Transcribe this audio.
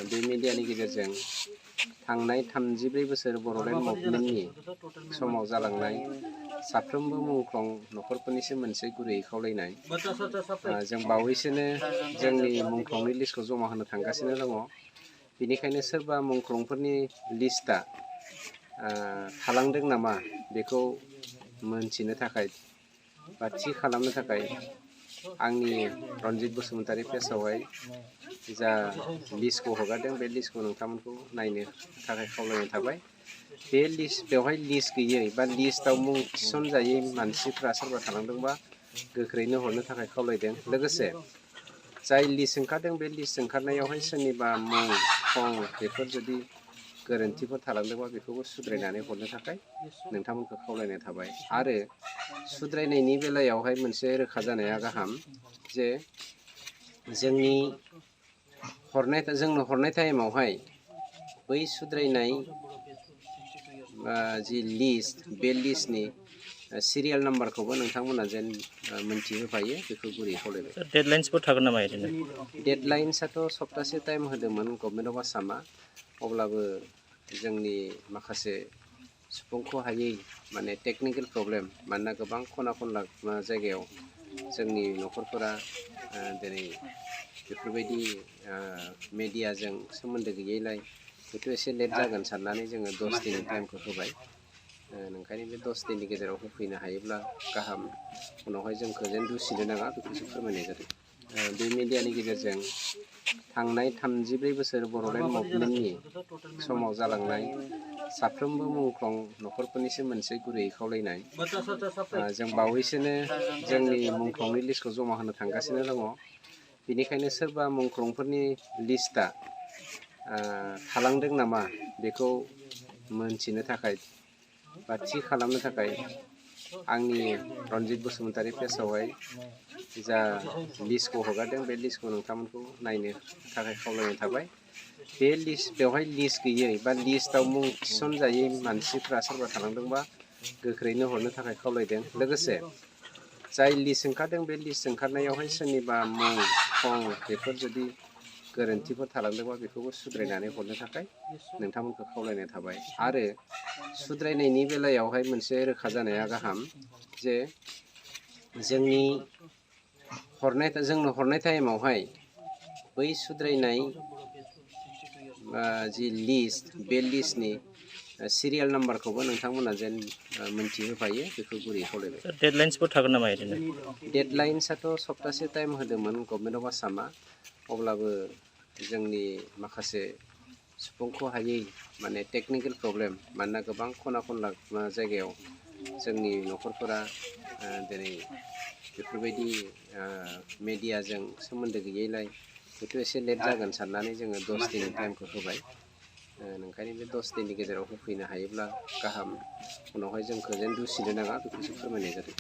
बे मिडियानि गेजेरजों थांनाय 34 बोसोर बड'लेण्ड मुभमेन्टनि समाव जालांनाय साफ्रोमबो मुंख्लं न'खरफोरनिसिम मोनसे गुरैयै खावलायनाय। जों बावैसोनो जोंनि मुंख्लंनि लिस्टखौ जमा होनो थांगासिनो दङ। बेनिखायनो सोरबा मुंख्लंफोरनि लिस्टआ थालांदों नामा बेखौ मोनथिनो थाखाय बा थि खालामनो थाखाय आंनि रनजित बसुमतारी पेजआवहाय जा लिस्टखौ हगारदों बे लिस्टखौ नोंथांमोनखौ नायनो थाखाय खावलायनाय थाबाय। बे लिस्ट बेवहाय लिस्ट गैयै बा लिस्टआव मुं थिसनजायै मानसिफ्रा सोरबा थालांदोंबा गोख्रैनो हरनो थाखाय खावलायदों। लोगोसे जाय लिस्ट ओंखारदों बे लिस्ट ओंखारनायावहाय सोरनिबा मुं थं बेफोर जुदि गोरोन्थिफोर थालांदोंबा बेखौबो सुद्रायनानै हरनो थाखाय नोंथांमोनखौ खावलायनाय थाबाय। आरो सुद्रायनायनि बेलायावहाय मोनसे रोखा जानाया गाहाम जे जोंनो हरनाय टाइमावहाय बै सुद्रायनाय जि लिस्ट बे लिस्टनि सिरियाल नाम्बारखौबो नोंथांमोना जेन मोनथिहोफायो बेखौ गुरै खावलायबाय। डेडलाइन्सफोर थागोन नामा ओरैनो? डेडलाइन्सआथ' सप्तासे टाइम होदोंमोन गभर्नमेन्ट अफ आसामा। अब्लाबो जोंनि माखासे सुफुंख' हायै माने टेकनिकेल प्रब्लेम, मानोना गोबां खना खनला जायगायाव जोंनि न'खरफोरा दिनै बेफोरबायदि मेडियाजों सोमोन्दो गैयैलाय बेथ' एसे लेट जागोन साननानै जोङो 10 दिननि टाइमखौ होबाय। ओंखायनो बे 10 दिननि गेजेराव होफैनो हायोब्ला गाहाम। उनावहाय जोंखौ जेन दुसिनो नाङा बेखौसो फोरमायनाय जादों। बे मिडियानि गेजेरजों थांनाय 34 बोसोर बड'लेण्ड मुभमेन्टनि समाव जालांनाय साफ्रोमबो मुंख्लं न'खरफोरनिसिम मोनसे गुरैयै खावलायनाय। जों बावैसोनो जोंनि मुंख्लंनि लिस्टखौ जमा होनो थांगासिनो दङ। बेनिखायनो सोरबा मुंख्लंफोरनि लिस्टआ थालांदों नामा बेखौ मोनथिनो थाखाय बा थि खालामनो थाखाय आंनि रनजित बसुमतारी पेजआवहाय जा लिस्टखौ हगारदों बे लिस्टखौ नोंथांमोनखौ नायनो थाखाय खावलायनाय थाबाय। बे लिस्ट बेवहाय लिस्ट गैयै बा लिस्टआव मुं थिसनजायै मानसिफ्रा सोरबा थालांदोंबा गोख्रैनो हरनो थाखाय खावलायदों। लोगोसे जाय लिस्ट ओंखारदों बे लिस्ट ओंखारनायावहाय सोरनिबा मुं थं बेफोर जुदि गोरोन्थिफोर थालांदोंबा बेखौबो सुद्रायनानै हरनो थाखाय नोंथांमोनखौ खावलायनाय थाबाय। आरो सुद्रायनायनि बेलायावहाय मोनसे रोखा जानाया गाहाम जे जोंनो हरनाय टाइमावहाय बै सुद्रायनाय जि लिस्ट बे लिस्टनि सिरियाल नाम्बारखौबो नोंथांमोना जेन मोनथिहोफायो बेखौ गुरै खावलायबाय। डेडलाइन्सफोर थागोन नामा ओरैनो? डेडलाइन्सआथ' सप्तासे टाइम होदोंमोन गभर्नमेन्ट अफ आसामा। अब्लाबो जोंनि माखासे सुफुंख' हायै माने टेकनिकेल प्रब्लेम, मानोना गोबां खना खनला जायगायाव जोंनि न'खरफोरा दिनै बेफोरबायदि मेडियाजों सोमोन्दो गैयैलाय बेथ' एसे लेट जागोन साननानै जोङो 10 दिननि टाइमखौ होबाय। ओंखायनो बे 10 दिननि गेजेराव होफैनो हायोब्ला गाहाम। उनावहाय जोंखौ जेन दुसिनो नाङा बेखौसो फोरमायनाय जादों।